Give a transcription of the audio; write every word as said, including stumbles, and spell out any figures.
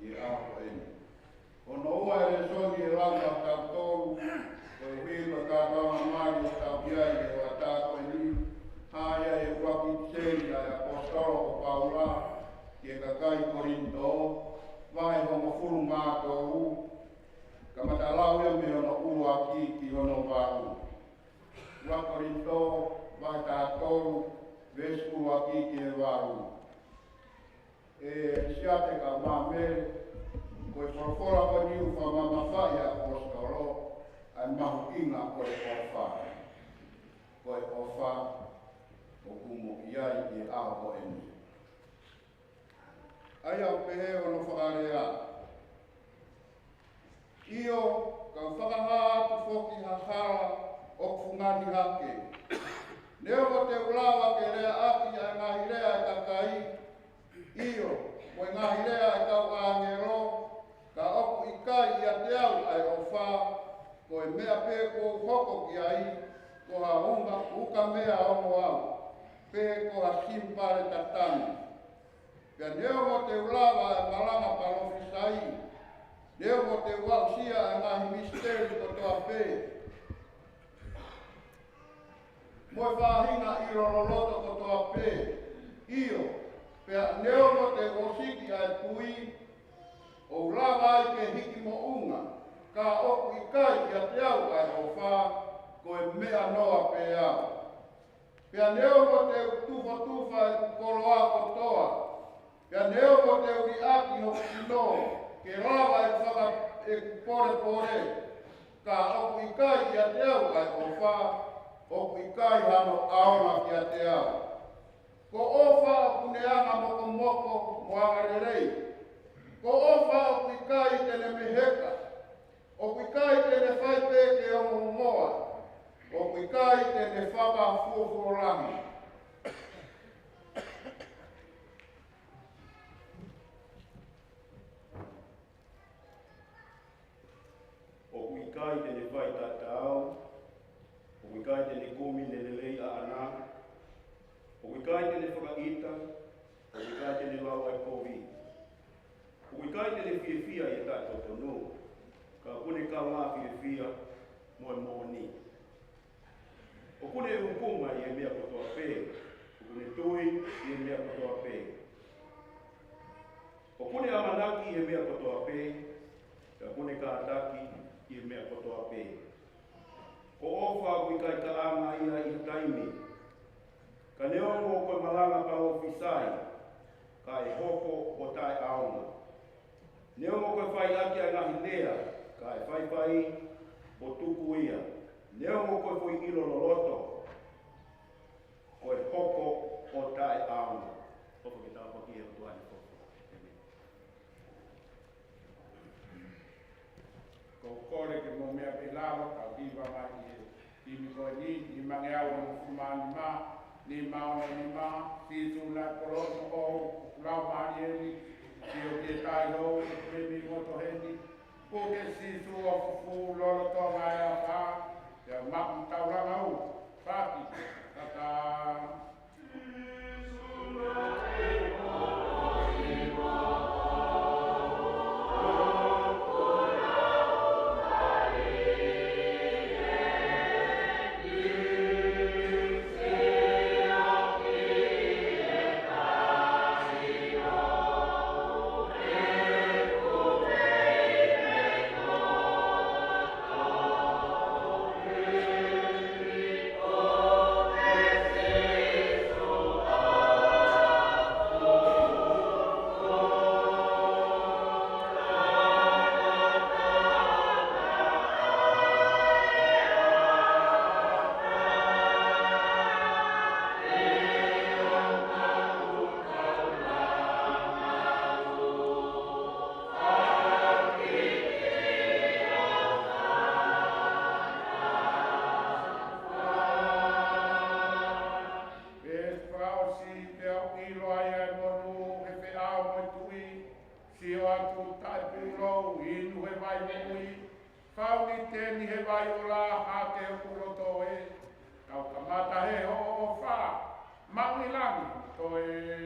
ʻi he ʻaho ko eni. Hono ua e lēsoni ʻe lau maʻatautolu, koeʻuhi ko e kātoanga mali ʻoku tau ʻi ai he hoʻatā ko eni, hā ia ʻi he ʻuluaki ʻipiseli ʻa e ʻaposetolo ko Paula ki he kakai Kolinitō, vahe hongofulu mā tolu, kamata lau ia mei hono ʻuluaki ki hono valu. ʻUluaki Kolinitō, vahe taha tolu, veesi ʻuluaki ki he valu. ʻE Siate kae Māmele, ko e folofola ko eni ʻoku fakamamafaʻi ʻe he ʻaposetolo ʻa e mahuʻinga ko e ʻofa. Ko e ʻofa ʻoku mo ʻi ai ʻi he ʻaho ko eni. ʻA ia ʻoku pehē hono fakalea. ʻIo, kau fakahā atu foki ha hala ʻoku fungani hake. Neongo te u lava ke leaʻaki ʻa e ngaahi lea ʻa e kakai, ʻio, mo e ngaahi lea ʻa e kau ʻāngelo, ka ʻoku ʻikai ʻiate au ʻa e ʻofa, ko e meʻa pē kuo u hoko ki ai, ko ha uka, ukamea ongo au, pe ko ha simipale tatangi. Pea neongo te u lava ʻa e malanga palōfisai, neongo te u aʻusia ʻa e ngaahi misiteli kotoa pē, mo e faʻahinga ʻilo loloto kotoa pē, ʻio, pea neongo te u ʻosiki ʻa e tui, ʻo u lava ai ke hiki moʻunga, ka ʻoku ʻikai ʻiate au ʻa e ʻofa, ko e meʻa noa pē au. Pea neongo te u tufotufa ʻeku koloa kotoa, pea neongo te u liʻaki hoku sino ke lava ʻeku faka-, ʻeku polepole, ka ʻoku ʻikai ʻiate au ʻa e ʻofa, ʻoku ʻikai hano ʻaonga kiate au. Ko e ʻofa ʻoku ne anga mokomoko mo angalelei. Ko e ʻofa ʻoku ʻikai te ne meheka. ʻOku ʻikai te ne fai pē ke ongoongoa. ʻOku ʻikai te ne fakafuofuolahi. ʻOku ʻikai te ne fai taʻetaau. ʻOku ʻikai te ne kumi ne lelei ʻaʻana. ʻOku ʻikai te ne fakaʻita. ʻOku ʻikai te ne lau ʻa e kovi. ʻOku ʻikai te ne fiefia ʻi he taʻetotonu, ka ʻoku ne kaungā fiefia mo e moʻoni. ʻOku ne ʻūkuma ʻi he meʻa kotoa pē, ʻoku ne tui ʻi he meʻa kotoa pē. ʻOku ne ʻamanaki ʻi he meʻa kotoa pē, pea ʻoku ne kātaki ʻi he meʻa kotoa pē. Ko e ʻofa ʻoku ʻikai kaʻanga ia ʻi ha taimi. Ka neongo ko e malanga palōfisai, ka ʻe hoko ʻo taʻeʻaonga. Neongo ko e fai ʻaki ʻa e ngaahi lea, ka ʻe faifai ʻo tuku ia. Neongo ko e foʻi ʻilo loloto, ko e hoko ʻo taʻeʻaonga. ʻOfa ke tāpuakiʻi ʻe he ʻOtua ʻene folofola. ʻĒmeni. Ko e kole ke mou meʻa pē lalo, kau hiva mai ki he timi ko eni, nimangeau hongofulu mā nima, nima ono nima, Sīsū naʻe poloki moʻou, ʻoku lau mālie ni, sio ki he taʻehou, ʻoku mei ngoto heni, puke Sīsū ʻo fufū lolotonga e afā, pea maʻu taulanga ʻo faki, kata. Pea fakaʻosi pea u ʻilo ai ʻa e monū he feʻao mo e tuʻi, sio atu taʻepūlou, inu he vai moʻui, fau ni teni he vai ola hake hoku loto ē, kau kamata he hoʻo ʻofa, maʻu ʻi langi toe.